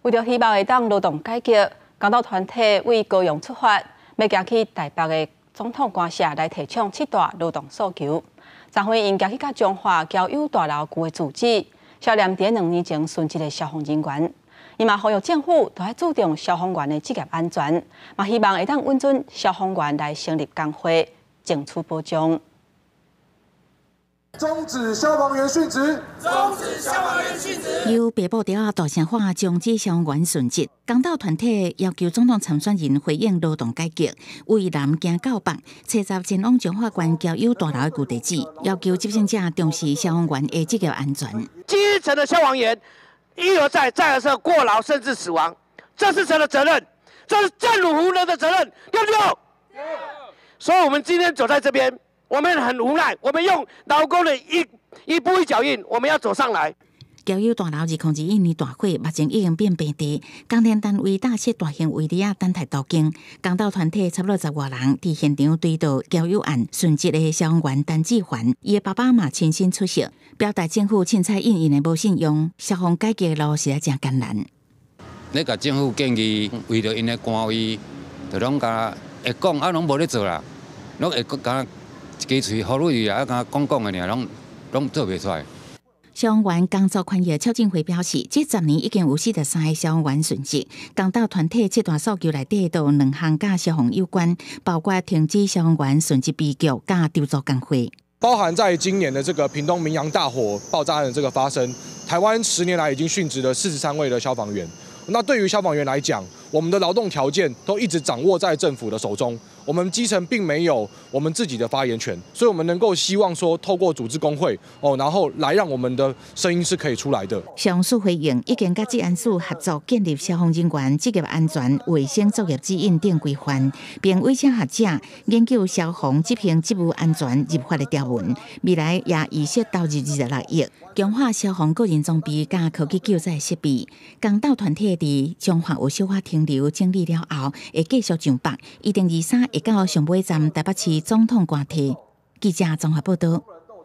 為著希望會當勞動改革，工鬥團體對高雄出發，欲行去台北的總統官舍來提倡七大勞動訴求。昨昏𪜶行去到彰化交友大樓舊的住址，銷念佇2年前殉職的消防人員。伊嘛呼籲政府著愛注重消防員的職業安全，嘛希望會當允准消防員來成立工會，爭取保障。終止消防員殉職！終止消防員殉職！由白布條仔大聲喊終止消防員殉職，工鬥團體要求總統參選人回應勞動改革，對南行到北，冊集前往彰化縣交友大樓的舊地址，要求執政者重視消防員的職業安全。基層的消防員一而再、再而三過勞甚至死亡，這是誰的責任？這是政府無能的責任，對不對？所以，我們今天走在這邊，我們很無奈，我們用勞工的一一步一腳印，我們要走上來。交友大樓2021年大火，目前已經變平地。工程單位搭設大型圍籬仔等待動工。工鬥團體差不多十外人佇現場追悼交友案殉職的消防員陳志凡，伊的爸爸嘛親身出席，表達政府凊彩應應的無信用，消防改革的路實在誠艱難。咧共政府建議，為著𪜶的官位，就攏共會講，啊攏無咧做啦，攏會講。一支喙呼嚕啊，敢講講的爾，攏攏做袂出來。消防員工作權益促進會表示，這10年已經有43個消防員殉職。工鬥團體七大訴求內底都有兩項佮消防有關，包括停止消防員殉職悲劇，佮籌組工會。包含在今年的這個屏東明揚大火爆炸案的這個發生，台灣10年來已經殉職了43位的消防員。那對於消防員來講，我們的勞動條件都一直掌握在政府的手中，我們基層並沒有我們自己的發言權，所以我們能夠希望說透過組織工會哦，然後來讓我們的聲音是可以出來的。消防署回應，已經佮職安署合作建立消防人員職業安全衛生作業指引等規範，並委請學者研究消防執行職務安全入法的條文，未來也預設投入26億，強化消防個人裝備佮科技救災設備。工鬥團體佇彰化有小可停留整理了後，會繼續上北，預定23會到上尾站台北市總統官邸。記者綜合報道。